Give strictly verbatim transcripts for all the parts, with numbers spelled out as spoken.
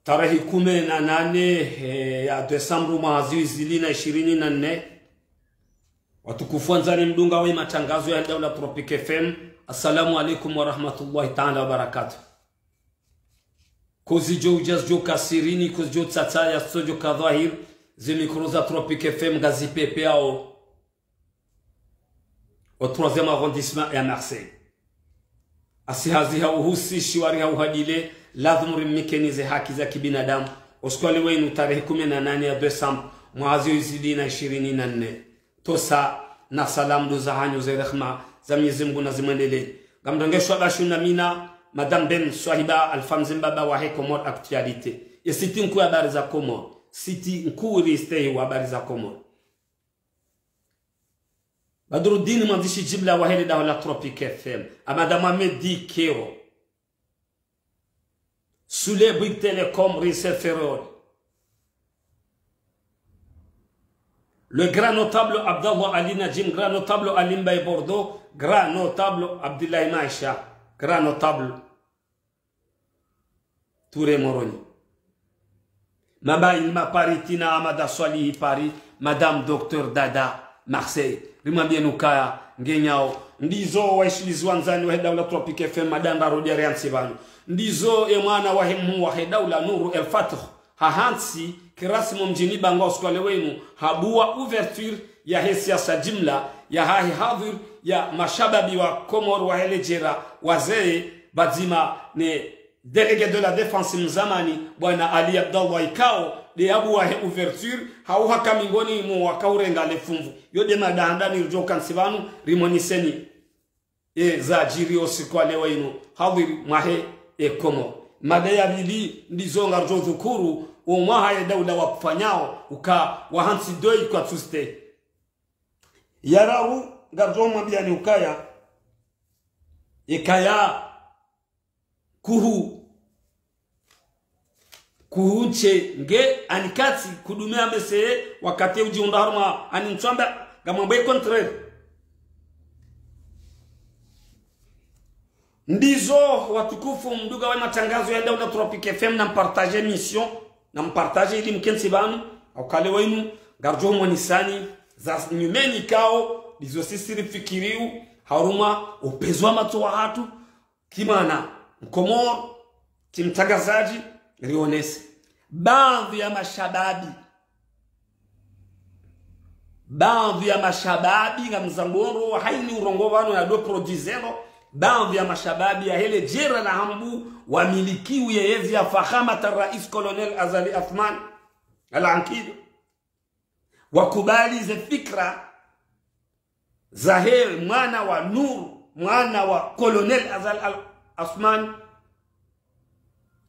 Tarehi kume na nane, eh, ya desambru mwaha zihwi zili na ishirini na nne. Watukufu wandzani mdungao ye matangazo ya Daula Tropic F M, assalamu alaikum wa rahmatullahi ta'ala wa barakatuh. Ko zidjo udja zidjo ka sirini, ko zidjo tsatsa ya zidjo ka dhwahir, ze mikro za Tropic F M ngazipepeao o troisième arrondissement ya Marseille. Asi hazi ha uhusi, shiwari ha uhadile, ladhimu rimnikeni ze haki za kibinadamu. Osiku wa leo wunu tarehi kume na nane ya desambru, mwaha zihwi zili na ishirini na nne. Tosa na salamu ndo za hanyu ze rehma za Mwenyezi Mungu na zimwendelee. Ngamrengeshwa bashu na mina, Madame Ben Swahiba, Alpha Mzimba, baba wahe Comores Actualité. Ye site nkuu ya habari za Comores. Site nkuu ri stehi wa habari za Comores. Badruddin, mwandzishi jimla wahe le daho la Tropic F M. Amada Mohamed Kero. Sule Bouygues Telecom, Rissel Ferrol. Le grand notable Abdallah Ali Nadjim, grand notable Ali Mbaye Bordeaux, grand notable Abdoulaye Maisha, grand notable Touré Moroni. Mama Ilma Paris, Tina Amada Swalihi Paris, Madame Docteur Dada, Marseille. Rimwambieni ukaya, ngenyao. Ndizo waishilizi wandzani wahe Daula Tropic F M, madanda rodi ya riansi pvanu. Ndizo ye mwana wahe mhuu wahe Daula Nuru El Fath. Hahantsi, kirasmu mdjini Bangwa osiku wa leo wunu, habuwa ouverture yahe siasa jimla, yahahe hadhir ya mashababi wa Comores wahe le djera, wazee, pvadzima ne Délégué de la Défense mzamani, bwana Ali Abdallah ikao, nde yabuwa he ouverture, hauhaka mingoni mwa wakao urenga le funvu. Yo nde mada handani ridjo kantsi pvanu, rimwoneseni. E zadjiri osiku wa leo wunu, hadhir mwahe e Comores. Mada ya pvili, ndizo ngaridjo dhukuru, o mwaha ye daula wakufanyao, uka wahantsi doi kwatsu stehi. Ya raru, ngaridjo mwambiani ukaya, ikaya, kuhu, kuhu ntse nge anikatsi kudume amese wakati udjihundra harumwa ani ntswamba ngamwambe contraire. Ndizo watukufu mdungao ye matangazo ya Daula Tropic F M, na mpartage émission, na mpartage ili mkentsi pvanu, hauka leo wunu, ngaridjo mwonesani, za nyumeni ikao, ndizo sisi rifikiriyo, harumwa upvenuzi wa matso wahatru, kimwana, Mkomori, kimtrangazaji, rionese. Baadhwi ya mashababi. Baadhwi ya mashababi, ngamzambondro, haini urongoa pvanu ya do produzendo. Baadhwi ya mashababi yahe le djera la Hambu, wamilikiwa ye yezi ya Fakhamata Rais Colonel Azali Athman Al-Ankili. Wakubali ze fikra zahe mwana wa Nur, mwana wa Colonel Azali Al-, Athman,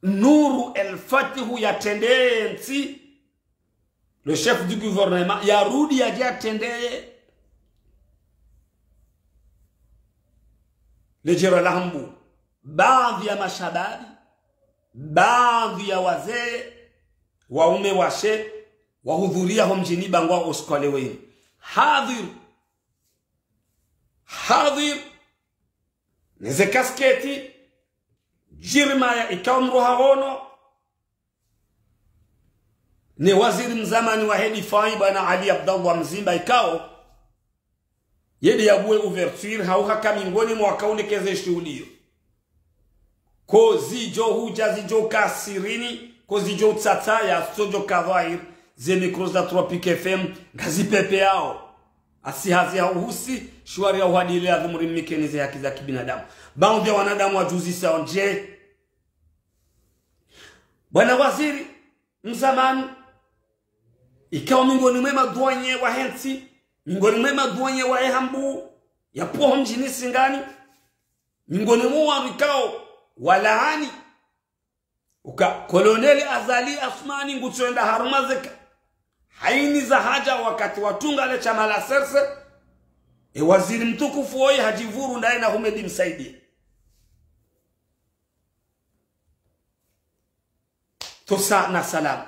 Nuru El Fatihu yatrende ntsi, le chef du gouvernement, yarudi yadje yatrende le djera la Hambu. Baadhwi ya mashababi, baadhwi ya wazee, waume washe, wahudhuria ho mdjini Bangwa osiku wa leo wunu. Hadhir. Hadhir. Neze kasketi. Djirima ya ikao mroha wono. Ne waziri mzamani wahe difai, bwana Ali Abdallah Mzimba ikao. Ye nde yabuwe ouverture, hauhaka mingoni mwa wakao unekeze shuhuli yo. Ko zidjo hudja zidjo ka sirini, ko zidjo utsatsa ya zidjo ka dhwahir, ze mikro za Tropic F M, ngazipepeao. Asi hazi ha uhusi, shiwari ya uhadile, ladhimu rimnikeni ze haki za kibinadamu. Baadhwi ya wanadamu wadjuzisa ondje. Bwana waziri, mzamani, ikao mingoni mwe madwanye wahe ntsi, mingoni mwe madwanye wahe Hambu, yapvo ho mdjini Singani, mingoni mwe wandru ikao walaani uka Colonel Azali Assoumani ngutsoenda harumwa zeka haini za hadja wakati watunga le shama la C R C, e waziri mtukufu woyi hadjivuru ndaye na Houmed Msaidie. Tosa na salam.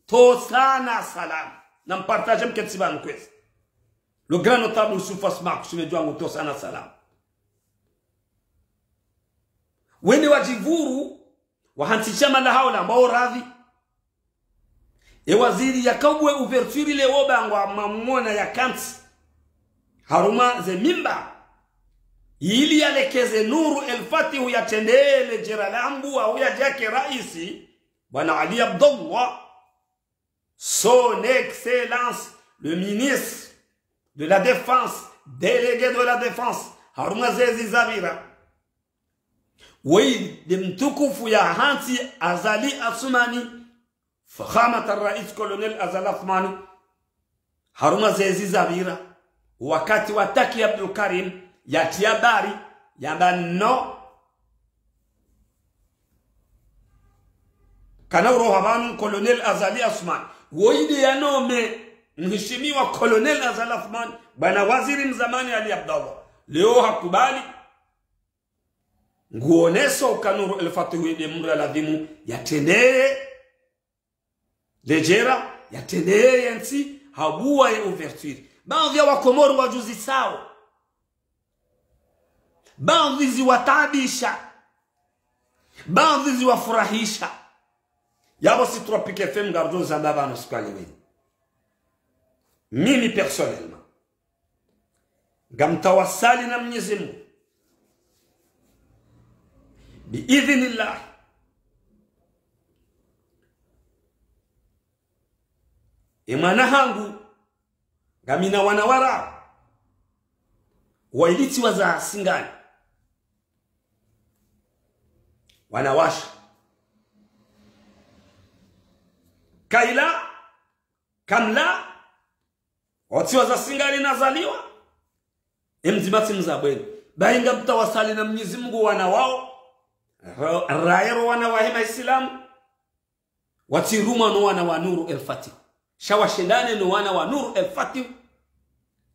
Tosa na salam. Na mpartage mkentsi pvanu kwezi. Le grand notable Youssouf Asma, kushime djwangu, tosa na salam. Wende wadjivuru, Wahantsi shama la haula mbao radhi. E waziri yakaubwe ouverture leo bangwa mamwona yakantsi harumwa ze mimba, ili yalekeze Nour El Fath yatrende le djera la mbuwa, yadjake raisi, bwana Ali Abdallah, son excellence, le ministre de la Défense, délégué de la Défense, harumwa zezi zapvira. Woyi nde mtukufu yahantsi Azali Assoumani, Fakhamat al-Rais Colonel Azali Assoumani, harumwa zezi zapvira, wakati wa Taki Abdul Karim, yatria bari, yamba non. Kana uroha pvanu Colonel Azali Assoumani. Woyi nde yanome mheshimiwa Colonel Azali Assoumani, bwana waziri mzamani Ali Abdallah. Leo hakubali. Nguoneso uka Nour El Fath nde mdru lazimu yatrende le djera, yatrende ye ntsi, habuwa ye ouverture. Baadhwi ya Wakomori ngwadjuzisao. Baadhwi ziwataabisha. Baadhwi ziwafurahisha. Yapvo si Tropic F M ngaridjo zamba pvanu siku ya leo. Mimi personnellement, ngamtawasali na Mwenyezi Mungu. Biidhnillah. E mwana hangu, ngamina wana wararu. Waili tsiwazaa Singani. Wanawashe. Kaila, kamla, watsiwazaa Singani nazaliwa. E mdzima tsimzaa bweni. Bahi ngamtawasali na Mwenyezi Mungu wana wao. Ra-, raero wana wahe Maislamu. Watsirumwa no wana wa Nour El Fath. Sha washindane no wana wa Nour El Fath.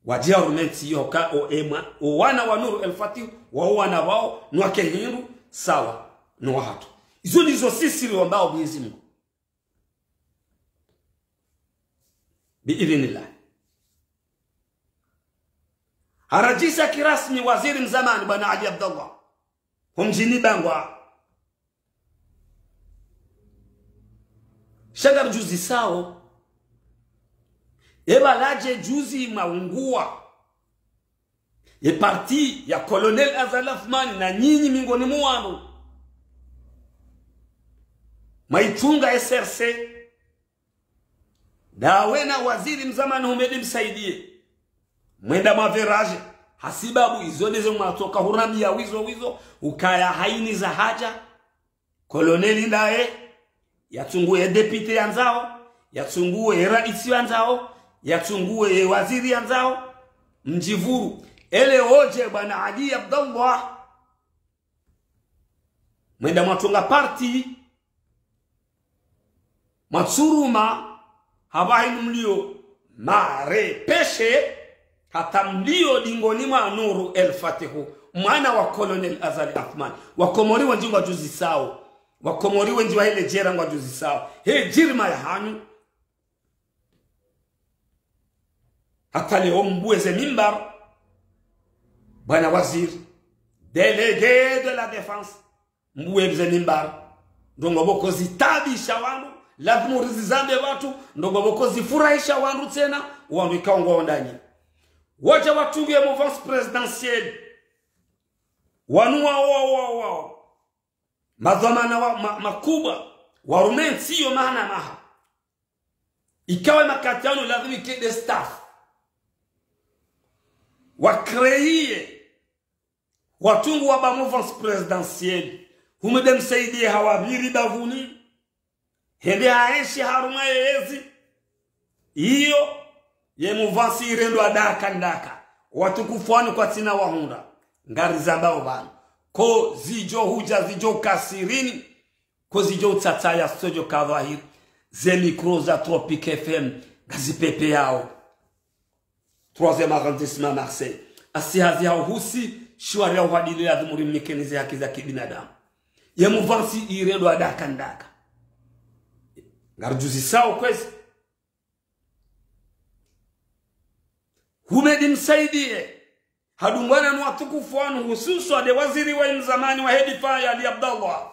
Wadje warumie ntsi yoka o emwa, o wana wa Nour El Fath, wa o wana wao, nwake hindru, sawa, no wahatru. Izo ndizo sisi riwombao Mwenyezi Mungu. Biidhnillah. Haradjisa kirasmi waziri mzamani bwana Ali Abdallah. Homdjini Bangwa. Sha ngaridjuzisao. Eba ladje juzi mwaunguwa ye parti ya Colonel Azali Assoumani na nyinyi mingoni mwa wanu. Mwaitunga S R C. Ndawe na waziri mzamani Houmed Msaidié. Mwenda mwa virage. Hasibabu izo ndeze mwatsoka huramia wizo wizo. Ukaya haini za haja. Colonel ndaye, yatsunguwe député yandzao, yatsunguwe raisi yandzao, yatsunguwe waziri yandzao, mdjivuru. Ele wodje bwana Ali Abdallah. Mwenda mwatunga parti, mwatsuruma, hapvaha inu mlio marepeshe, hata mlio dingoni mwa Nour El Fath, mwana wa Colonel Azali Assoumani. Wakomori wendji ngwadjuzisao. Wakomori wendji wahe le djera ngwadjuzisao. He djirima yahanyu. Hata leo mbuwe ze mimbar. Bwana waziri. Délégué de la Défense. Mbuwe ze mimbar. Ndrongoo pvoko zitaabisha wandru, lazimu rizizambe wandru, ndrongoo pvoko zifurahisha wandru tsena, wandru ikao ngwao ndani. Wadja watunge mouvance présidentielle. Wanu wao, wao, wao, wao. Madhwamana wa, ma, makubwa, warumie ntsi yo maha na maha. Ikawe makati yanu lazimu ike nde staff. Wa créer. Watungu wamba mouvance présidentielle. Houmed Msaidié hawapviri bavuni. Hende haenshi harumwa yezi. Iyo, ye mouvance irendwa ndaka ndaka. Watukufu wanu kwatsina wahundra. Ngarizambao pvanu. Ko zidjo hudja zidjo kasirini. Ko zidjo utsatsaya zitsodjo ka dhwahiri. Ze micro za Tropic F M. Ngazipvepveyao. Troisième arrondissement Marseille. Asi hazi hao husi, shiwari ya uhadili lazimu rimnikenize haki za kibinadamu. Ye mouvance irendwa ndaka ndaka. Ngaridjuzisao kwezi. Houmed Msaidié. Hadungwana no watukufu wanu hususwa nde waziri wa mzamani wahe difa ya Ali Abdallah.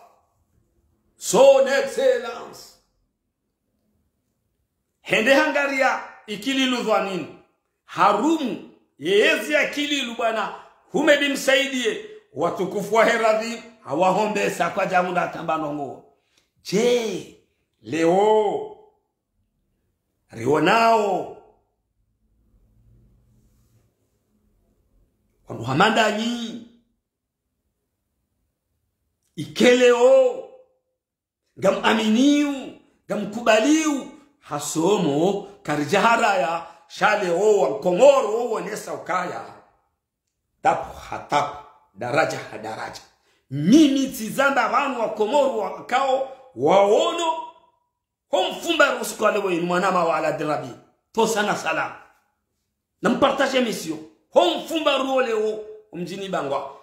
Son Excellence. Hende hangaria Ikililu dhwanini. Harumwa yezi ya Ikililu bwana Houmed Msaidié, watukufu wahe radhi, hawahombesa kwadja munda tamba ndrongo. Je, leo riwonao wandru hama ndanyi, ike leo ngamwaminiyo, ngamkubaliyo, hasomo karidja haraya, sha leo wa Komoro wonesa ukaya tapu ha tapu, daraja ha daraja. Mimi tsizamba pvanu wa Komoro wakao waono, ho mfumbaru usiku wa leo inu mwana mawala dirabi. Tosa na salama. Na mpartage émission. Ho mfumbaru wa leo, mdjini Bangwa.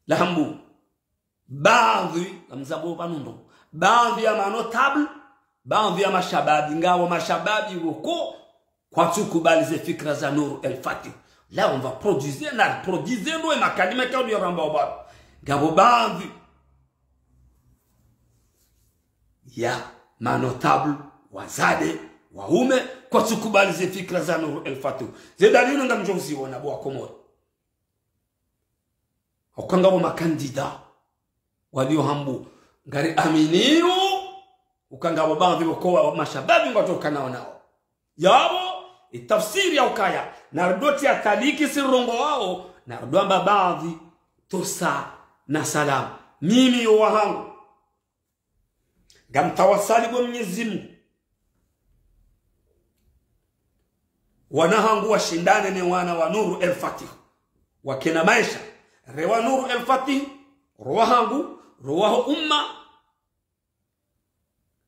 La Hambu. Baadhwi, ngamzambo pvanu ndo. Baadhwi ya manotable, baadhwi ya mashababi, ngawo mashababi woko, kwatsukubali ze fikira za Nour El Fath. Là, on va produire, na produire ndo e makalima kaudi ya ramba obalo. Ngapvo baadhwi ya manotable, wazade, waume, kwatsukubali ze fikira za Nour El Fath. Ze dalili ngamdjo ziwona bo wa Komoro. Uka ngapvo makandida walio hambu ngariaminiyo, uka ngapvo baadhwi woko wa mashababi ngwatsoka nao nao. Yapvo, itafsiri ya ukaya, narudoti ya taliki si rongoao, narudwamba baadhwi, tosa na salama. Mimi yo wahangu. Ngamtawasali bo Mnyezi Mungu. Wana hangu washindane ne wana wa Nour El Fath. Wakena maesha. Re wa Nour El Fath, ro wahangu, ro waho umma.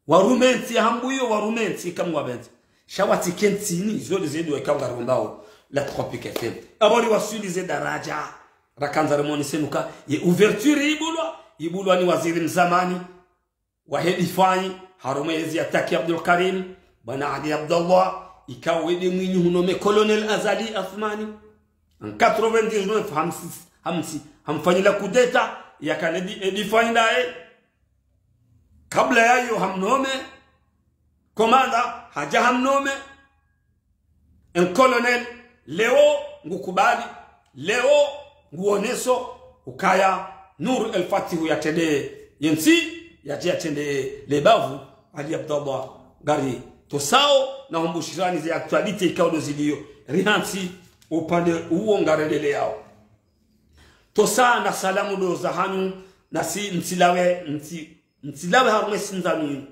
Warume ntsi ya hambu iyo, warume ntsi kamwa benzi. Sha watsike ntsini, izo de zedu weka ngarombao, la Tropic F M. Apvo riwaswili ze daraja, rakandza rimonese nuka, ye ouverture ibulwa, ibulwa ni waziri mzamani, wahe défense, harumwa yezi ya Taki Abdul Karim, bwana Ali Abdallah, ikao wede mwinyi hunommé Colonel Azali Assoumani. En quatre-vingt-dix-neuf, hamsi, hamsi, hamfanyila coup d'État, yakana e défense ndaye. Kabla yayo hamnommé commandant, hadja hamnommé un colonel, leo ngukubali, leo nguoneso ukaya Nour El Fath yatrende yentsi, yadje yatrende lebavu, Ali Abdallah ngaritosao na humbushirani ze actualité ikao ndo zilio, rihantsi upande uwo ngarendeleao. Tosa na salamu ndo zahanyu, nasi ntsilawe, ntsi, ntsilawe harumwa e sindzanu inu.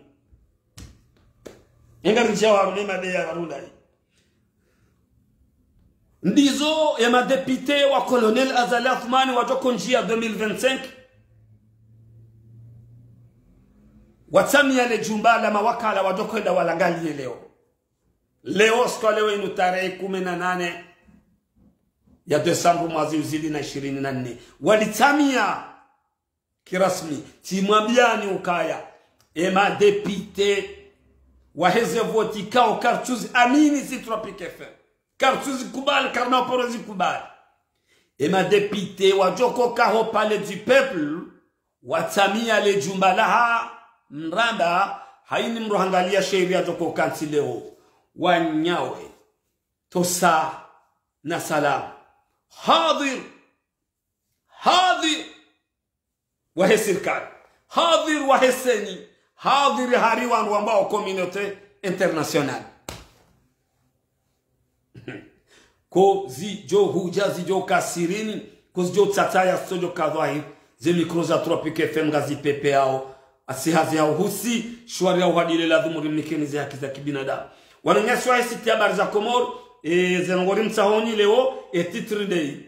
Enga rinjia harumwa e mabeya harundai. Ndizo ye madéputé wa Colonel Azali Assoumani wadjoko ndjia deux mille vingt-cinq. Watsamia le djumba la mawakala wadjoko enda walangaliye leo. Leo, siku ya leo inu tarehi kume na nane ya décembre mwaha zihwi zili na ishirini na nne. Walitsamia kirasmi, tsimwambiani ukaya, e madéputé, waheze voti ikao kartsuzi amini si Tropic F M. Kartsuzi kubali, karina poro zikubali. E madéputé wadjoko kaho Palais du Peuple, watsamia le djumba laha Mramba, haini mdru hangalia sheria djoko kantsi leo. Wanyawe. Tosa na salama. Hadhir. Hadhir. Wahe sirikali. Hadhir wahe CENI. Hadhir hari wandru wambao communauté internationale. Ko zidjo hudja zidjo kasirini, ko zidjo tsataya sodjo kadhwahir, ze micro za Tropic F M ngazipepeao, asi hazi hau husi, shwari ya uhadile ladhimu rimnikeni ze haki za kibinadamu. Wananyasi wahe site Habari za Komoro, e, ze ndrongoo rimtsahoni leo, e titre ndei.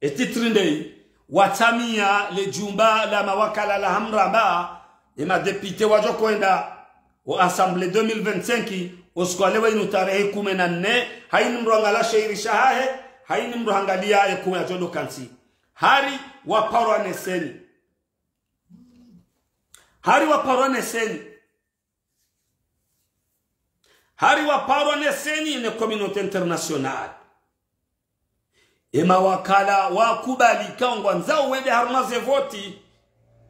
E titre ndei, watsamia le djumba la mawakala la Hamramba, e madéputé wadjo kwenda o Assemblée deux mille vingt-cinq, o siku wa leo inu tarehi kume na nne, haini mdru hangalia shahiri shahahe, haini mdru hangalia ye kume ya djodo kantsi. Hari waparwa ne CENI. Hari waparwa ne CENI. Hari waparwa ne CENI ne communauté internationale. E mawakala wakubali ka ngwandzao wende harumwa ze voti.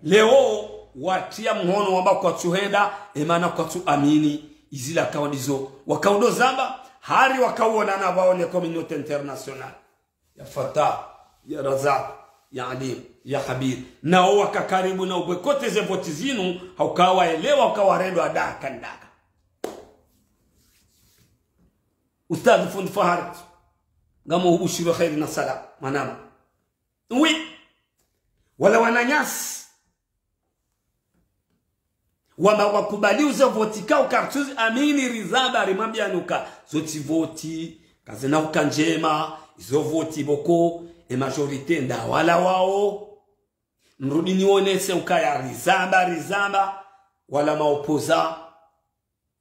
Leo, Watriya mhono wamba kwatsuhenda, emana kwatsuamini izila kaundizo. Wakaudo zamba, hari wakauonana pvao ne communauté internationale. Ya Fattah, ya Razzaq, ya Alim, ya Khabir. Nao waka karibu na uboycotter ze voti zinu, hauka waelewa, hauka warendwa daka ndaka. Ustadh Fundi Fahad, ngam hubushiro kheri na salama, mwanama. Oui. Wala wananyasi. Wamba wakubali uzo voti kao kartsuzi amini rizamba rimwambiani uka zo tsi voti, kazina uka ndjema, izo voti pvoko, e majorité nda wala wao. Nirudi nionese ukaya rizamba, rizamba, wala maopposants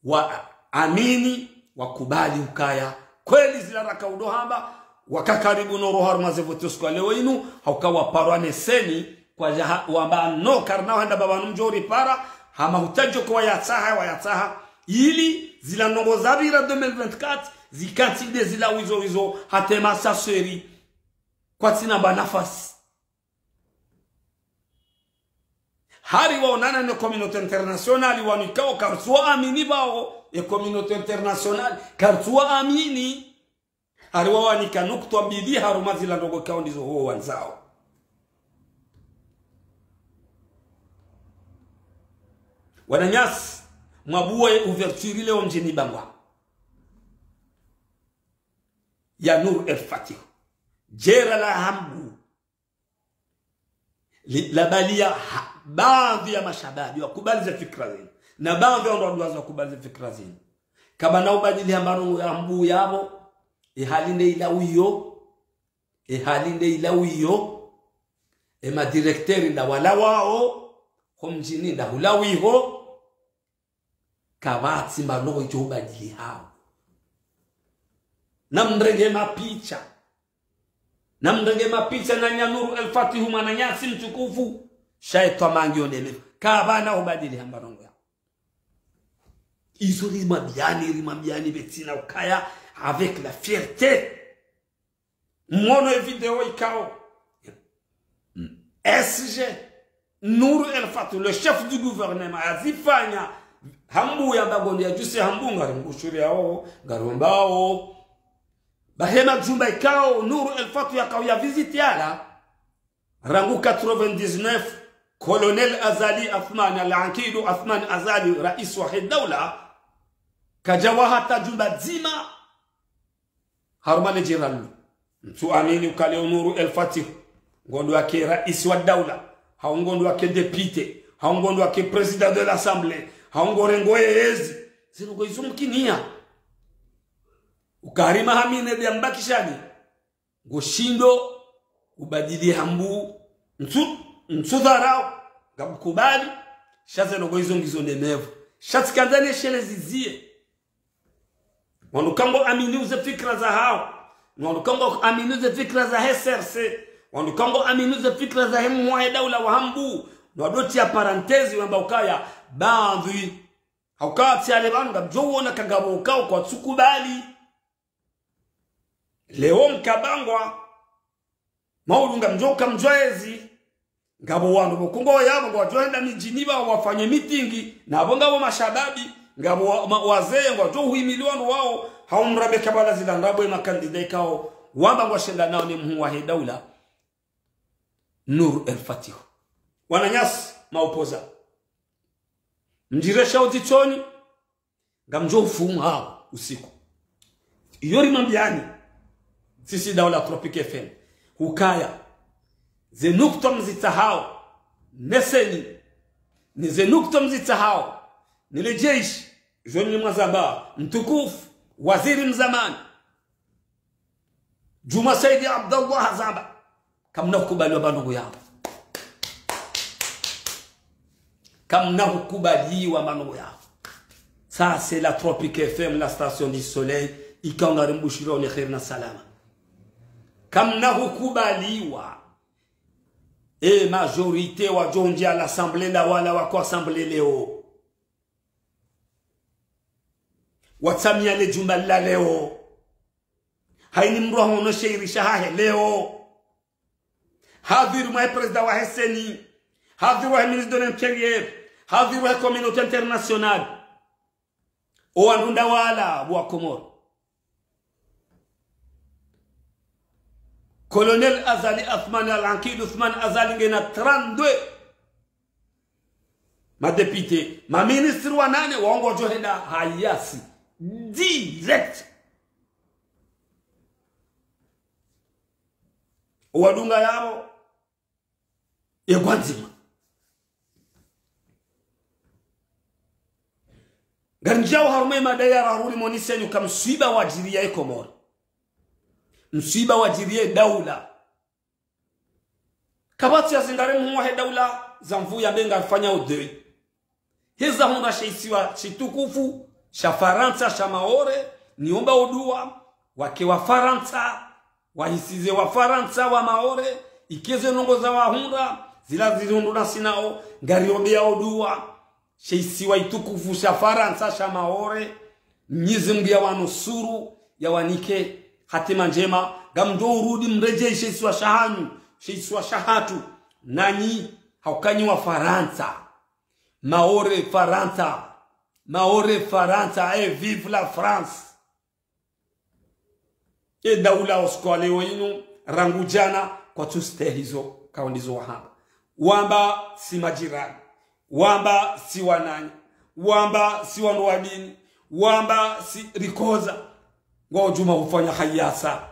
waamini, wakubali ukaya kweli zila rakaudo hamba, waka karibu no roha harumwa ze voti usiku wa leo inu, hauka waparwa ne CENI, kwadja ha-, wamba no karina handa baba nu mdjo ripara, hama hutadjo ko wayatsaha, wayatsaha, ili zila ndrongoo zapvira deux mille vingt-quatre, zikantsi nde zila wizo wizo, hata e masasweri, kwatsina mba nafasi. Hari waonana ne communauté internationale, wanu ikao kartsuwaamini pvao, e communauté internationale, kartsuwaamini. Hari wawanika nukutwa mbili harumwa zila ndrongoo kaundizo ho wandzao. Wananyasi, mwabuwe ouverture leo mdjini Bangwa. Ya Nour El Fath. Djera la Hambu. Li-, labaliya ha-, baadhwi ya mashababi wakubali ze fikira zinu. Na baadhwi ya wandru waduwaza wakubali ze fikira zinu. Kapvana ubadili hamba ndrongoo ya Hambu yapvo. E hali nde ila wiyo. E hali nde ila wiyo. E madirecteur nda wala wao. Ho mdjini nda hula wiho. Kapvatsi mba ndrongoo idjo ubadili hao. Namrenge mapicha. Namrenge mapicha na nya Nour El Fath mwananyasi mtukufu. Sha e twamaa ngiyo ndeme. Kapvana ubadili hamba ndrongoo yao. Izo rimwambiani, rimwambiani betsina ukaya avec la fierté. Mwono e video ikao S G, Nour El Fath, le chef du gouvernement, yazifanya Hambu ya Bangwa, ya djuse Hambu, ngari mbushuri yao, ngari wambao. Bahi e majumba ikao Nour El Fath yakao ya visite yala. Rangu quatre-vingt-dix-neuf, Colonel Azali Assoumani, Al-Ankid Assoumani Azali, rais wa he daula, kadjawaha hata jumba dzima. Harumwa le djera linu. Ntsuamini uka leo Nour El Fath, ngondo wake rais wa daula, hau ngondo wake député, hau ngondo wake président de l'Assemblée, hau ngorengo yeyezi. Zinu ngo izo mkiniya. Uka hari maha mine de mbakishani. Ngoshindo ubadili Hambu, ntsu, ntsudharau, ngamkubali, sha ze ndrongoo izo ngizo ndemevu. Sha tsikandza neshelezi ziye. Wandru kangoamini uze fikira zahao. Wandru kangoamini uze fikira za he C R C. Wandru kangoamini uze fikira za he mhuu wa he daula wa Hambu. Nwadoti ya parenthèse wamba ukaya, baadhwi. Hauka tsi ale pvanu ngamdjo uona ka ngapvo ukao kwatsukubali. Leo mka Bangwa, maulu ngamdjo uka mdjwayezi, ngapvo wandru pvoko ngo yapvo ngwadjo henda midjini pvao wafanye mitingi, napvo ngapvo mashababi, ngapvo wa-, ma-, wazee ngwadjo uhimili wandru wao, hau mrambe kabala zila ndrabo e makandida ikao, wamba ngwashenda nao ne mhuu wa he daula, Nour El Fath. Wananyasi, maopposants. Mdjire shauti tsoni, ngamdjo ufumu hao usiku. Iyo rimwambiani, sisi daula Tropic F M. Ukaya, ze nukutwa mzitsahao, ne CENI, ni ze nukutwa mzitsahao, ni le jeshi, John Mwazaba, mtukufu, waziri mzamani, Djuma Said Abdallah hazamba. Kamna hukubaliwa mba ndrongoo yapvo. Kamna hukubaliwa mba ndrongoo yapvo. Ça, c'est la Tropic F M, la station du soleil. Ikao ngari mbushiro ne kheri na salama. Kamna hukubaliwa. E majorité wadjo ndjia l'Assemblée la wala wako Assemblée leo. Watsamia le jumba la leo. Haini mndru haono sheri shahahe leo. Hadhwiri mwa président wa he CENI. Hadhirwa he ministre de l'Intérieur. Hadhirwa he communauté internationale. O wandru nda wala wa Komori. Colonel Azali Assoumani, Al-Ankid Assoumani Azali ngena trente-deux madéputés, maministres wanane, wao ngwadjo henda hayasi. Direct. Wadunga yapvo, ye ngwandzima. Ngaridjao harumwa ye madaya raru ri moniseni uka mswiba wadjiriya ye Komori. Mswiba wadjiriya ye daula. Kapvatsi ya zingare mhuu wahe daula za mvu ya be ngarifanyao deuil. Heza hundra she isiwa shitukufu, sha Farantsa, sha Maore, niomba o dua, wake wa Farantsa, wahisize wa Farantsa wa Maore, ike ze ndrongoo za wahundra, zila zihundru nasi nao, ngariombeyao dua, she isiwa itukufu sha Farantsa, sha Maore, Mnyezi Mngu ya wanusuru, ya wanike hatima ndjema, ngamdjo urudi mredjei she isiwa shahanyu, she isiwa shahatru, nanyi hauka nyi wa Farantsa. Maore Farantsa, Maore Farantsa, et vive la France. E daula o usiku wa leo inu, rangu djana, kwatsu stehi zo, kaundizo wahamba. Wamba si majirani, wamba si wananya, wamba si wandru wa dini, wamba si rikoza. Ngwadjuma hufanya hayasa.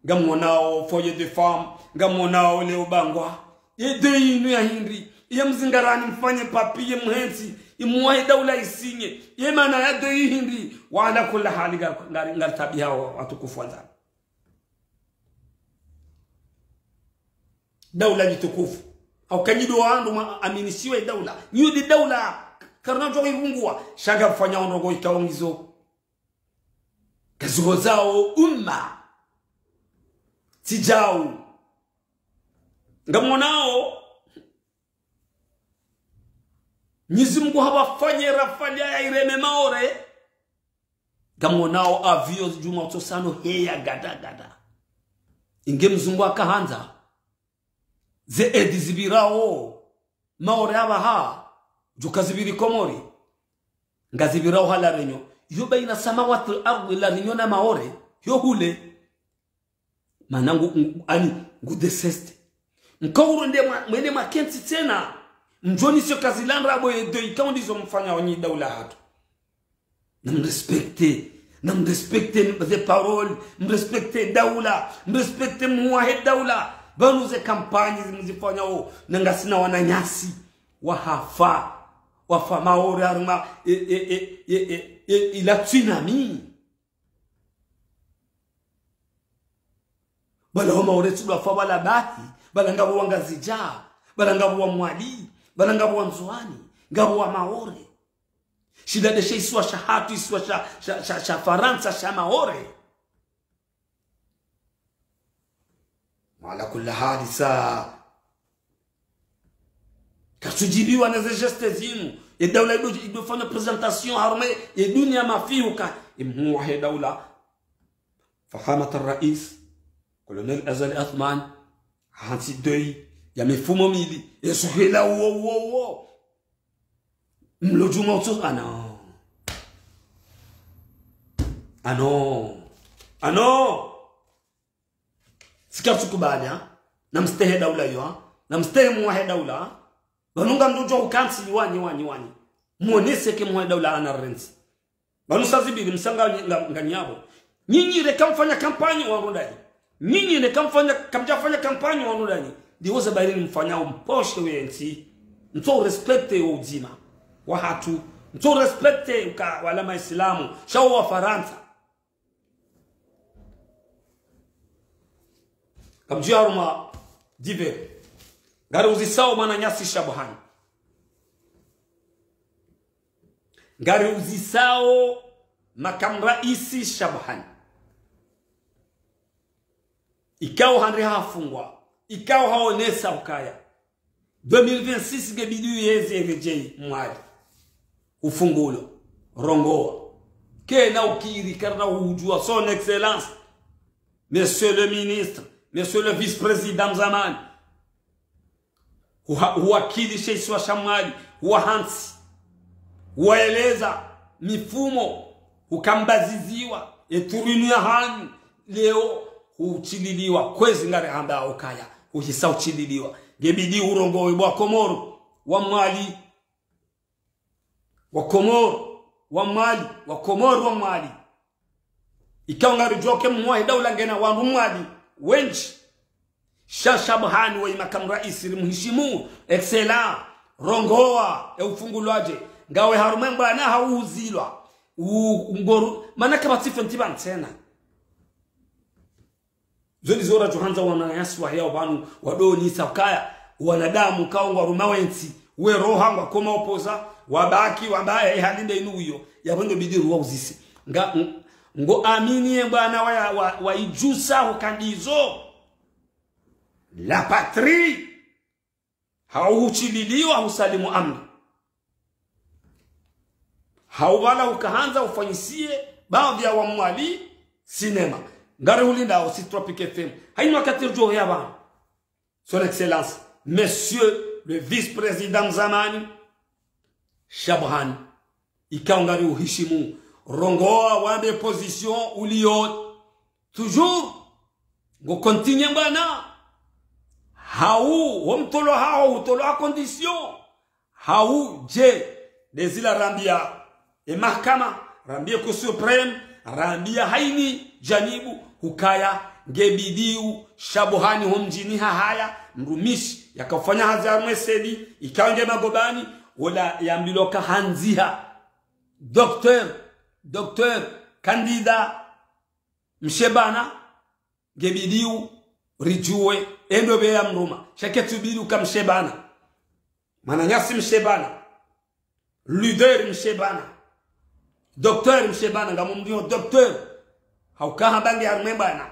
Ngamwonao foyer de femmes, ngamwonao leo bangwa. Ye deuil inu ya hindri, ye mzingarani mfanye papier mhentsi, imuwahe daula isinye. Ye mana ya deuil hindri, wa ala kulli hali nga-, nga-, ngaritaabihao watukufu wandzani. Daula litukufu. Hauka nyi ndo wandru mwa aminisiwa ye daula. Nyi ndo daula, karina djo irungua. Sha ngamfanyao ndrongoo ikao ngizo. Kazihozao umma. Tsi djau. Ngamwonao Mnyezi Mngu hawafanye rafali ya ireme Maore. Ngamwonao avion djuma utsosano heya gada gada. Inge mzungu akahandza. Ze aide zipvirao Maore apvaha, djuka zipviri Komori. Ngazipvirao ha La Réunion. Yo baina samawati wal ardhi, La Réunion na Maore. Yo hule. Mana ngu, ngu, ani, ngu deseste. Mkauro nde mwa-, mwende mwakentsi tsena. Mdjoni sio kazilandra abo ye deuil ikao ndizo mfanyao nyi daula hatru. Na mrespecte, na mrespecte ze parole, mrespecte daula, mrespecte mhuu wahe daula. Pvanu ze kampanyi zimzifanyao, na ngasina wananyasi wahafa, wafa Maore harumwa, e, e, ila tsunami. Pvala ho Maore tsi ndo wafa pvala bahi, pvala ngapvo wa Ngazidja, pvala ngapvo wa Mwali, pvala ngapvo wa Ndzuani, ngapvo wa Maore. Shila nde she isiwa shahatru, isiwa sha, sha, sha, sha Farantsa, sha Maore. Wa ala kulli hali sa. Katsudjibiwa na ze geste zinu. Ye daula ido, ido fanya présentation harumwa ye dunia mafiuka. Ye mhuu wahe daula. Fahamat al-Rais, Colonel Azali Assoumani, hantsi deuil ya mifumo mili, ye suhela uwo, uwo, uwo. Mlo djuma utso, ah non. Ah non. Ah non. Sika tsukubali, ha? Na mstehi daula yo, ha? Na mstehi mhuu wahe daula, ha? Pvanu ngamdjo ukantsi wanyi, wanyi, wanyi. Mwonese ke mhuu wahe daula ana rentsi. Pvanu sa zipviri msanga nga, nga, nganyapvo. Nyinyi nde kamfanya kampanyi wa rundani. Nyinyi nde kamfanya, kamdjafanya kampanyi wa rundani. Ndiwo ze bayiri mfanyao mposhe we ntsi. Mtso respecte wo udzima wahatru. Mtso respecte uka wala Maislamu. Sha wo wa Farantsa. Kamdji harumwa divers. Ngari uzisao mwananyasi Shabuhani. Ngari uzisao makamu raisi Shabuhani. Ikao hande hafungwa. Ikao haonesa ukaya deux mille vingt-six nge bidi yeze redjei Mwali. Ufungulo. Rongoa. Kena ukiri, karina udjua. Son Excellence, Monsieur le Ministre, Monsieur le Vice-Président Mzamani. Huha-, huwakilisha isiwa sha Mwali, huwahantsi, huwaeleza mifumo, hukambaziziwa, etribune ya hanyu, leo, huchililiwa, kwezi ngari hamba ukaya, huhisa uchililiwa. Ngebidi urongowe bo wa Komoro, wa Mwali, wa Komoro, wa Mwali, wa Komoro, wa Mwali. Ikao ngaridjuwa ke mwahe daula ngena wandru Mwali wendji. Sha Shabuhani we makamu raisi rimheshimu, excellent, rongowa, e ufungulwaje, ngawe harumwa mbwana hau uzilwa. U-, ungoru, mana kapvatsi fenti pvantsena. Zo ndizo radjo handza wananyasi waheyao pvanu, wadonisa ukaya wanadamu kao ngwaruma wentsi, we roha ngwakoma opoza, wabaki, wabaya, ihali nde inu iyo, yapvo ndo bidi ruwauzise. Nga, ng-, ngo amini ye mbwana wa, wa, wa idjusa hukandizo. La patrie. Hau huchililiwa husalimu amri. Hau pvala hukahandza ufanyisiye baadhi ya wa Mwali sinema. Ngari hulindao si Tropic F M. Haini wakati ridjo ya pvanu. Son Excellence, Monsieur le Vice-Président Mzamani, Shabuhani. Ikao ngari uheshimu. Rongowa wambe position uliyo. Toujours. Ngo continuer mbwana. Hau, wo mtolo hao, utolo ha condition. Hau, je, ndezila rambia e mahakama, rambia Cour suprême, rambia haini janibu, hukaya, ngebidiu, Shabuhani ho mdjini Hahaya, mrumishi, yakaufanya hazi harumwa e seni, ikao nge magobani, wola yambilwa ka handziha. Docteur, docteur, candidat, mshebana, ngebidiu, ridjuwe, endo be ya mruma, sha ketsubidi uka mshebana. Mwananyasi mshebana. Leader mshebana. Docteur mshebana, ngamumdiho docteur. Hauka hamba nge harumwa e mbwana.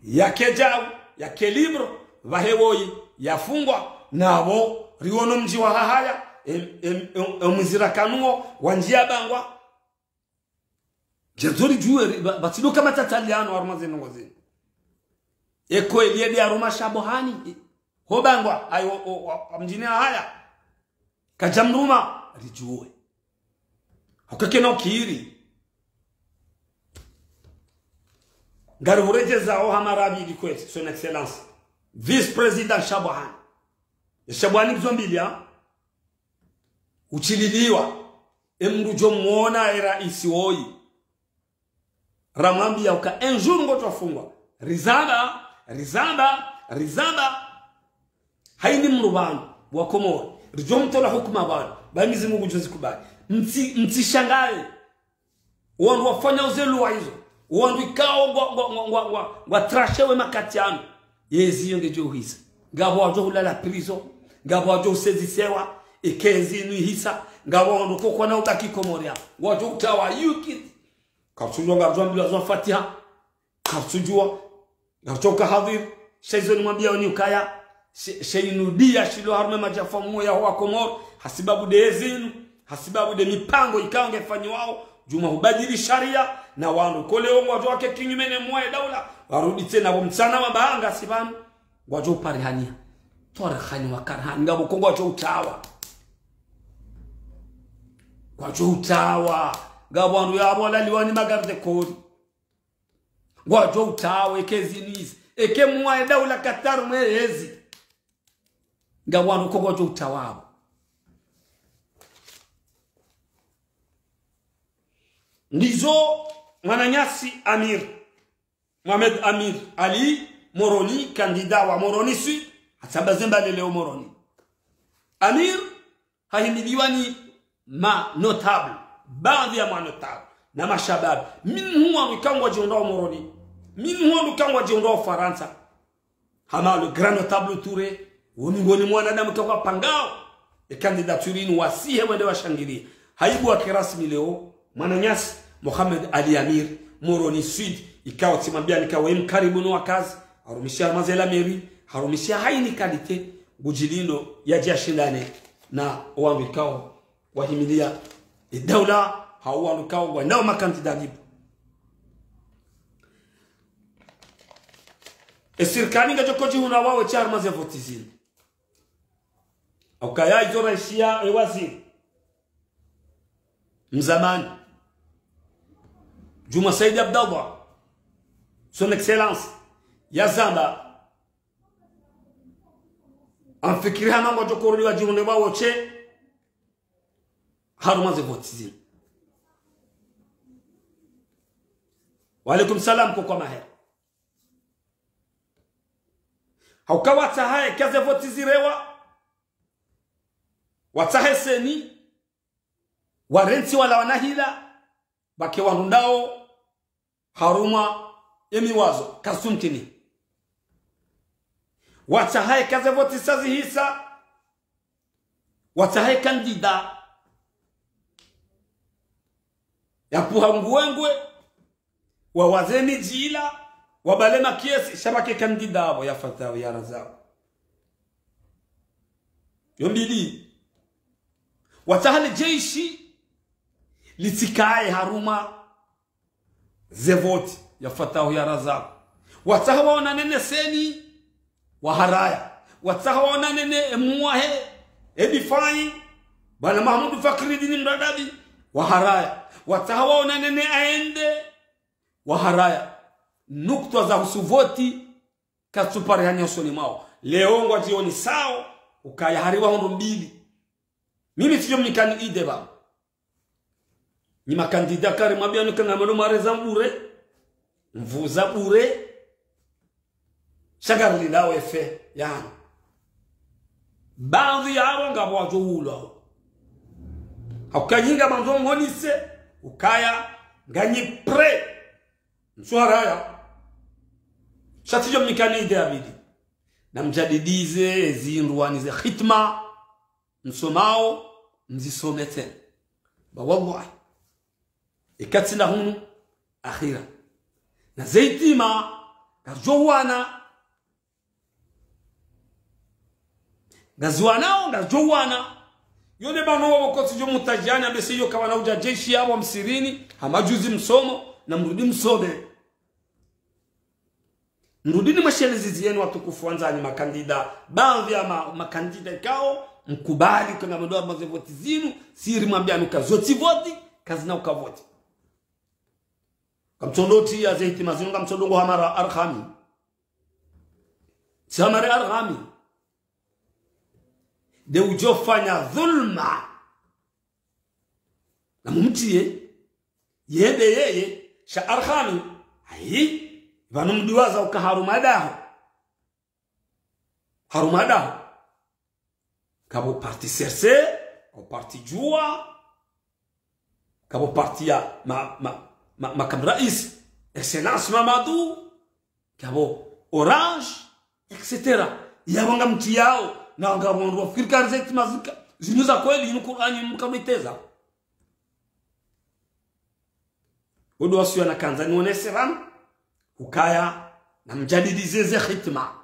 Yake djau, yake libre, pvahe woyi, yafungwa, napvo, riwono mdji wa Hahaya, em, em, em, em, mzira kanuo, wandjia bangwa. Djadzori djuwe, ri-, ba-, batsidoka matataliano harumwa ze ndrongoo zinu. Eko eliye de harumwa Shabuhani, ho bangwa, ayo, o, o, o, mdjini Hahaya. Kadja mruma, ridjuwe. Hukakena ukiri. Ngari huredjeza o hamarabi di kwezi, Son Excellence. Vice-Président Shabuhani. Shabuhani kizombili, ha? Uchililiwa. E mndru djo mwona e raisi woyi. Ramwambia uka un jour ngo twafungwa. Rizamba, rizamba, rizamba. Haini mndru pvanu, wa Komori. Ridjo mtola hukuma pvanu. Ba Mwenyezi Mungu djo zikubali. Mtsi, mtsishangaye. Wandru wafanya uze luwa izo. Wandru ikao ngwa, ngwa, ngwa, ngwa, ngwa, ngwa trashewe makati yanu. Yezi iyo ngedjo uhisa. Ngapvo wadjo hulala prison. Ngapvo wadjo usezisewa. Eka ezi inu ihisa. Ngapvo wandru koko na ubaki Komori ya. Wadjo utawa yukiti. Kartsudjuwa ngaridjo ambilwa zo Fatiha. Kartsudjuwa. Ngaridjo uka hadhir. Sha izo nimwambia oni ukaya. She, she inu dia shilo harumwa e madjafa mwe ya ho wa Komori. Hasibabu de ezi inu. Hasibabu de mipango ikao ngefanyiwao. Djuma hubadili sharia. Na wandru kole ongo wadjo wake kinyume ne mwe daula. Warudi tsena pvo mtsana wa baanga si pvanu. Ngwadjo uparihania. Twarihani wakarihani. Ngapvo ko ngwadjo utawa. Ngwadjo utawa. Ngapvo wandru yapvo walaliwa ni magarde corps. Ngwadjo utawa, eke ezi inu izi. Eke mwa e daula Qatar mwe ezi. Ngapvo wandru ko ngwadjo utawa apvo. Ndizo mwananyasi Amir. Mohamed Amir Ali Moroni, candidat wa Moroni Sud, hatsamba zemba leleo Moroni. Amir hahimiliwa ni ma notable, baadhi ya ma notable, na mashababi. Minhum wandru ikao ngwadjihundrao Moroni. Minhum wandru ikao ngwadjihundrao Farantsa. Hama le grand notable Touré, wo miongoni mwa wanadamu ikao ngwapangao e candidature inu wasihe wende washangilie. Haibuwa kirasmi leo, mwananyasi, Mohamed Ali Amir, Moroni Sud, ikao tsimwambia nika we mkaribu no wakazi, harumishia mazela meri, harumishia haini qualité, ngudjilindo yadje yashindane na owandru ikao wahimilia e daula, hau wandru ikao ngwandao ma candidat libre. E sirikali ngedjo kodjihundra wawe sha harumwa ze voti zinu. Ukaya izo raisi ya, e waziri mzamani, Djuma Said Abdallah, son excellence, yazamba, amfikiri hama ngwadjo koroli wadjihundre wawo she harumwa ze voti zinu. Wa alaikum salam, koko Maher. Hauka watsaha eka ze voti zirewa, watsahe CENI, warantsi wala wana hila, pvwake warundao harumwa emiwazo, kazitsumkini. Watsaha eka ze voti zisa zihisa, watsahe kandida yapvuha nguwengwe, wawaze midji ila, wabale makesi, sha pvwake kandida apvo ya Fatahu ya Razaku. Yo mbili. Watsaha le jeshi litsikaye harumwa ze voti ya Fatahu ya Razaku. Watsaha waonane ne CENI, waharaya. Watsaha waonane ne emuwahe, edifai, bwana Mahamudu Fakridini Mradabi, waharaya. Watsaha waonane ne AND, waharaya. Nukutwa za husu voti, kazitsupare hanyosoni mwawo. Leo ngwadjionesao ukaya hari wahundru mbili. Mimi tsidjo mnikani idée pvanu. Nyi makandida kari mwambiwa nuka ngamwendo mwareza bure, mvuza bure, sha ngari lindao effet yanu. Baadhwi yapvo ngapvo wadjo ulwa. Hauka nyi ngamwandzo mwonese ukaya nganyi prêt. Msuharaya. Sha tsidjo mnikani idée ya pvili. Namdjadidize zindru wani ze hitma msomao, mzisome tsena. Ba wallahi, eka tsi nda hunu akhira, na ze hitima ngazidjo wana, ngaziwanao, ngazidjo wana. Yo nde pvanu wapvo kotsi djo mutadjani, ambe se yo kawana udja jeshi yapvo msirini, hama juzi msomo, namrudi msome. Mrudi nimwesheleze ziyeni watukufu wandzani makandida, baadhwi ya ma-, makandida ikao mkubali uka ngamwendo harumwa ze voti zinu, siri mwambiwa nuka zo tsi voti, kazina uka voti. Ngamtsondo tiya ze hitima zinu, ngamtsondo ngo hamara Arhami. Tsi hamare Arhami. Nde udjo fanya dhulma. Namumtiye, yende yeye, sha Arhami, ayi, pvanu mdiwaza uka harumwa daho. Harumwa daho. Kapvo parti C R C, kapvo parti Juwa, kapvo parti ya ma-, ma-, ma-, makamu raisi, Excellence Mamadou, kapvo Orange, et cetera. Yapvo ngamtiyao, na ngapvo wandru wafikiri kari ze hitima zika, zinu za kweli, inu Kurani, mkamwiteza. Odo wasiya nakandza niwonese pvanu, ukaya namdjadidize ze hitima.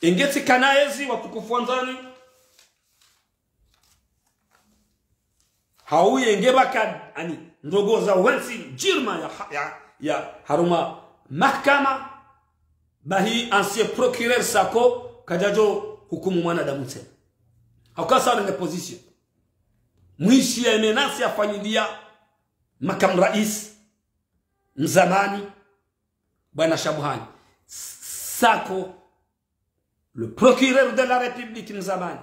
Enge tsikana ezi watukufu wandzani, hau yenge pvaka, ani, ndrongoo za wentsi djirma ya, ya, ya harumwa mahakama, bahi ancien procureur Sako kadjadjo hukumu mwanadamu tsena. Hauka sa ne position. Mwishiya menace yafanyiliya makamu raisi mzamani, bwana Shabuhani. Sako, le procureur de la République mzamani,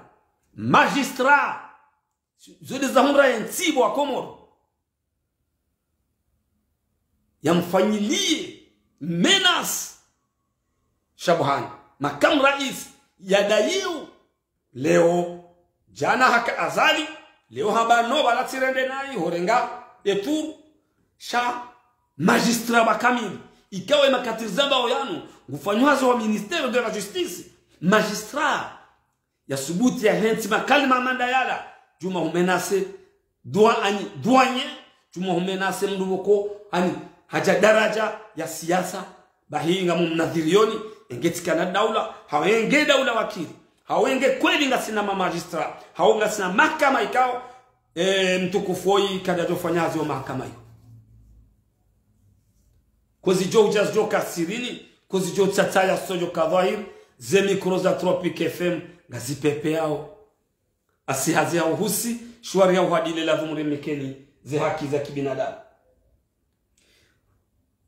magistrat, zo nde zahundra yentsi pvo wa Komoro, yamfanyiliye menace Shabuhani, makamu raisi, yadayiwo leo, djana haka Azali, leo hamba no, pvala tsirende nayi, horenga eturu, sha magistrat wa kamili. Ikao ye makati rizambao yanu, ngufanyao hazi wa ministère de la justice, magistrat, yasubuti yahentsi makalima manda yala, djuma humenace, dua-, ani, douanier, djuma humenace mndru pvoko, ani, hadja daraja ya siasa, bahi ngamumnadhiriyoni, enge tsikana daula, hau enge daula wakili, hau enge kweli ngasina ma magistrat, hau ngasina mahakama ikao, e, mtukufu oyi kadjadjofanya hazi yo mahakama iyo. Kozi djo udja zidjo ka sirini, Kozi djo tsatsa ya sojo ka dhwahir, ze mikro za Tropic F M, ngazi pepeyao. Asi hazi ya uhusi, shwari ya uhadile lavu mremekeni, ze haki za kibinadamu.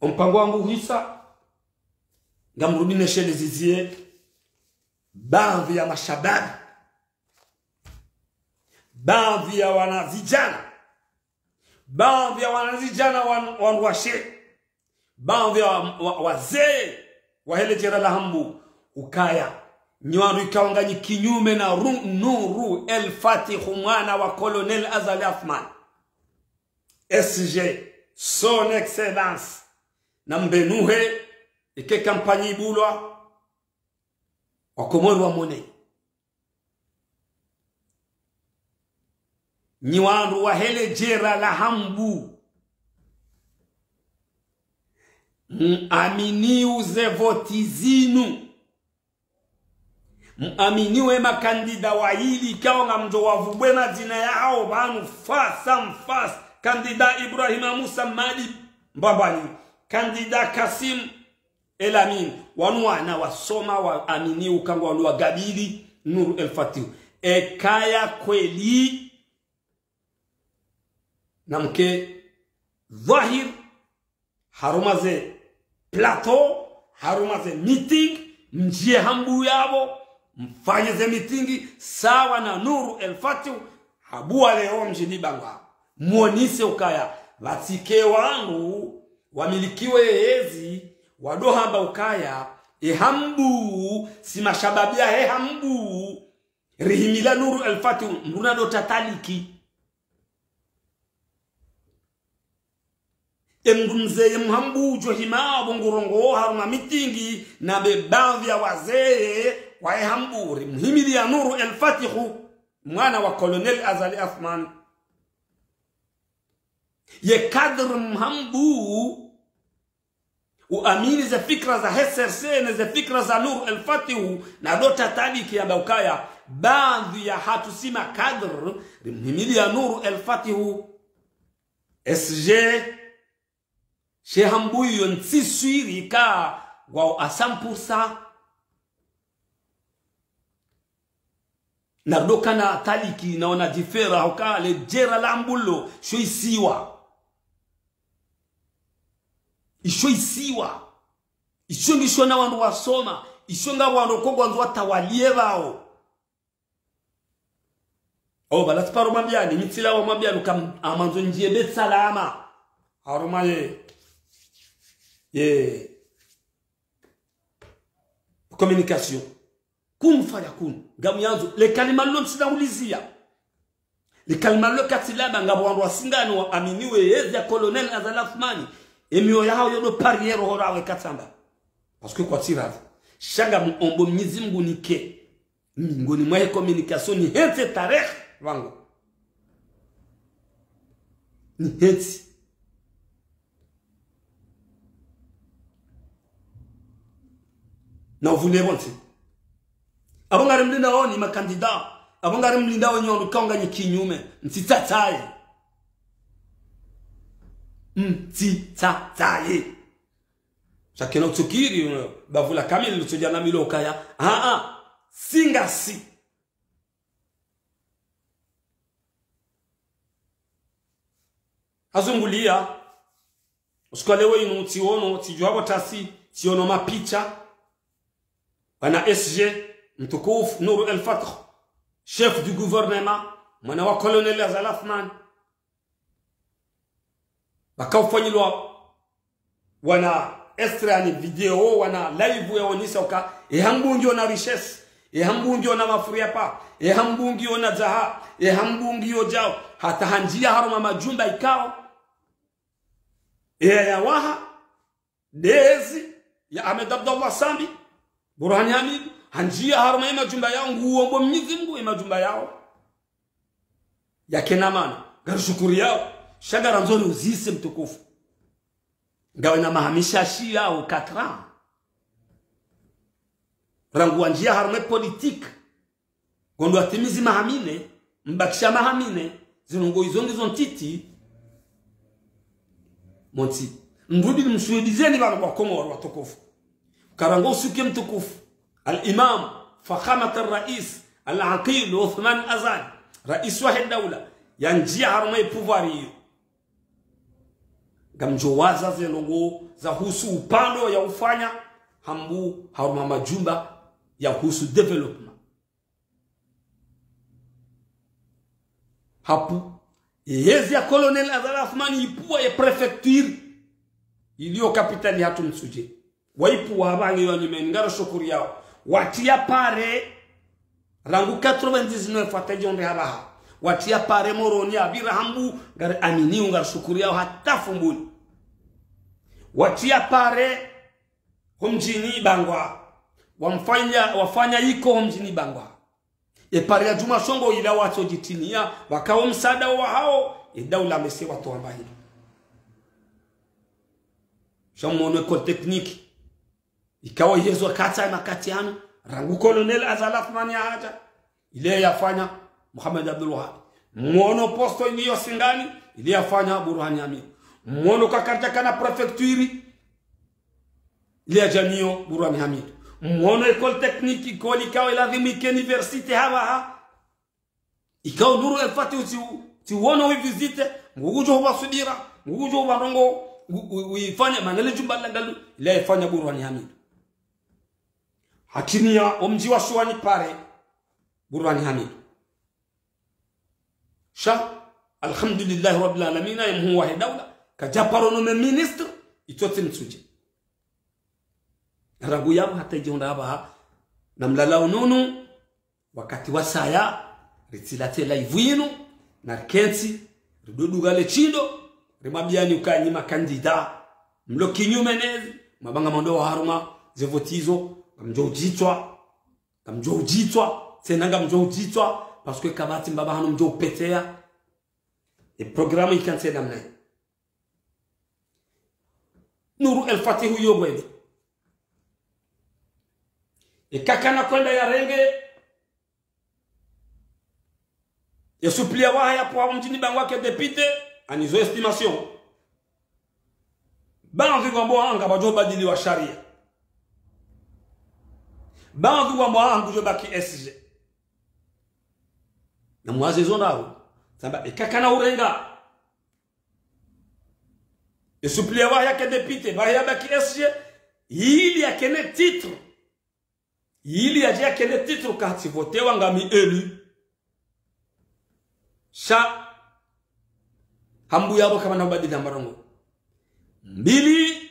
Ompango wangu uhisa, ngamrudi neshele zizie, baadhwi ya mashababi, baadhwi ya wanazidjana, baadhwi ya wanazidjana wan-, wanwashe, baadhwi ya wa-, wa-, wazee, wahe le jera la Hambu, ukaya, nyi wandru ikao nganyi kinyume na Ru-, Nuru El Fatih, mwana wa Colonel Azali Assoumani. S G, Son Excellence, na mbenuhe, ike kampanyi ibulwa, Wakomori wamone. Nyi wandru wahe le jera la Hambu. Mwaminiu ze voti zinu. Mwaminiu e makandida wayili ikao ngamdjo wavubwe madzina yawo pvanu face en face. Kandida Ibrahima Musa Madi Mbwambwani. Kandida Kassim Elamine, wanu wana wasoma, waamini uka ngwandru wagabili Nuru El Fatih. Eka ya kweli, namke dhwahir, harumwa ze plateau, harumwa ze meeting, mdjiye Hambu yapvo, mfanye ze meeting sawa na Nuru El Fatih, Hambu wa leo mdjini Bangwa. Mwonise ukaya, pvatsike wandru wamilikiwe yezi, wandro hamba ukaya, e Hambu, si mashababi yahe Hambu, rihimila Nuru El Fatih, mdru nado tataliki. E mdru mze ye mHambu udjo hima pvo ngurongoa harumwa meeting na be baadhwi ya wazee wa e Hambu, rimhimiliya Nuru El Fatih, mwana wa Colonel Azali Assoumani. Ye cadre mHambu, uamini ze fikra za H C R C, ne ze fikra za Nuru El Fatih, nado tataliki yamba ukaya, baadhwi yahatru si ma cadre, rimhimiliya Nuru El Fatih. S G, she Hambu iyo ntsi swiri ka ngwao à cent pour cent. Nardo kana taliki na ona différence, hoka le jera la Hambu lo, sho isiwa. Isho isiwa. Isho ngisho na wandru wasoma. Isho nga wandru ko ngwandzo watawaliye pvao. O, pvala tsiparo mwambiyani, mitsila wa mwambiyani, kam-, amandzo ndjiye be salama. Harumwa ye, ye communication. Kun fayakun. Ngamuyandzo, le kalima lo ntsina uliziya. Le kalima lo katsilaba, ngapvo wandru wasingani waaminiwe yezi ya Colonel Azali Assoumani. E miyo yahawo yodo pariye roho rawo katsamba. Parce que kwatsirapvo. Sha ngamuombo Mnyezi Mngu nike. Ngoni mwahe communication nihentsi tarehi pvangu. Nihentsi. Na uvune pvontsi. Apvo ngarimlindao nyi makandida. Apvo ngarimlindao nyi wandru ikao nganyi kinyume. Mtsitsatsaye. Mtsitsatsaye. Sha kena utsukiri, bavu la kamili lutsodja na milo ukaya. Aa, si ngasi. Hazunguliya. Usiku wa leo inu tsiono, tsidjuwa pvo tasi, tsiono mapicha. Bwana S G, mtukufu, Nuru El Fatih, chef du gouvernement, mwana wa Colonel Azali Assoumani. Pvakaufanyilwa wana extrait yani video, wana live yaonesa uka, e Hambu ngiyo na richesse, e Hambu ngiyo na mafuri ya pa, e Hambu ngiyo na dzaha, e Hambu ngiyo djao, hata handjiya harumwa majumba ikao. E ya waha, ndezi ya Ahmed Abdallah Sambi, Burhani Hamidu, handjiya harumwa e majumba yawo, nguombo Mnyezi Mngu e majumba yawo. Yakena mana, ngarishukuriyao, sha ngarandzo riuzise mtukufu. Ngawe na maha mishashi yawo quatre ans. Rangu wandjiya harumwa e politique. Ngondo watimizi maha mine, mbakisha maha mine, zinu ngo izo ngizo ntiti. Montsi. Nrudi nimshuhudizeni pvanu kwa Komori watukufu. Karangu usiku mtukufu, al-Imam, Fakhamat al-Rais, al-Aqil, Uthman Azali, rais wahe daula, yandjia harumwa ye pouvoir iyo. Ngamdjo waza ze ndrongoo zahusu upvandre ya ufanya, hambu harumwa majumba yahusu développement. Hapvo, ye yezi ya Colonel Azali Assoumani yipvua ye préfecture iliyo capitale yahatru Mitsudje. Wayipvua hapvangu yo nyumeni, ngari shukuriyao. Watria pare, rangu quatre-vingt-dix-neuf hata djondre hapvaha. Watria pare Moroni yapvira hambu, ngari aminio, ngari shukuriyao hata Fumbuni. Watria pare, ho mdjini Bangwa. Wamfanya, wafanya iko ho mdjini Bangwa. Ye pare ya Djumwa Shongo ila watsodjitiniya, wakao msaada wahao, ye daula mese watowa mbahili. Sha mwono école technique. Ikao yezwa katsa makati yanu, rangu Colonel Azali Assoumani yahadja, ile yafanya Mohamed Abdoulwahab. Mwono poste iliyo Singani, ile yafanya Bourhane Hamidou. Mwono kakadjakana préfecture, ile yadjaniyo Bourhane Hamidou. Mwono école technique, école ikao ilazimu ike université hapvaha. Ikao Nour El Fath uti, uti wono uivisité, ngudjo huwa subira, ngudjo huwa ndrongoo, u-, u-, uifanya, mana le jumba la ngalu, ile yafanya Bourhane Hamidou. Hatiniya omdji wa Shuwani pare, Bourhane Hamidou. Sha, alhamdulillahi rabbil alamina, ye mhuu wahe daula, kadja paro nommé ministre, itsotsi Mitsudje. Rangu yapvo hata djondre hapvaha, na mlala ununu, wakati wasaya, ritsila tela ivwinu, na rikentsi, ridodunga le shindo, rimwambiyani uka nyi makandida, mlo kinyume nezi, mabanga mwando wa harumwa, ze voti izo, ngamdjo udjitswa, ngamdjo udjitswa, tsena ngamdjo udjitswa, parce que kapvatsi mbaba hanu mdjo upeteya. Ye programme ikantsi namna yi. Nour El Fath huyo bwene. Eka kana kwenda yarenge, ye suppléant wahe yapvo mdjini Bangwa ke député, anizo estimation. Baadhwi ngwambao ngapvadjo badiliwa sharia. Baadhwi ngwambao ngudjo baki S G. Na mwaze zo ndraru. Samba, eka kana urenga. Ye suppléant wahe yake député, wahe yabaki S G, ili yakene titre. Ili yadje yakene titre katsi votewa ngami élu. Sha, hambu yapvo kapvana ubadili ndrongoo. Mbili,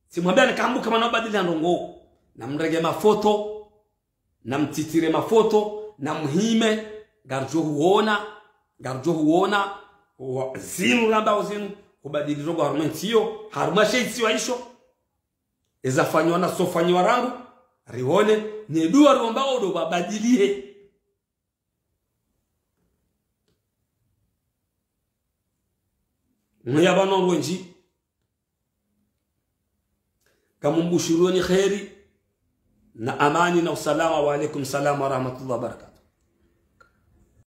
tsimwambiyani ka hambu kapvana ubadili ndrongoo. Na mrenge mafoto, na mtitire mafoto, na mhime, ngaridjo huona, ngaridjo huona, wa-, zinu rambao zinu, hubadili ndrongoo harumwa ntsi yo, harumwa she isiwa isho. Eza fanywa na zo fanywa rangu, rione, ne dua riomba odo wabadilihe. Mwe ya pvanu wendji. Ngamumbushironi kheri na amani na usalama. Wa alaikum salam wa rahmatullahi wa barakatuh.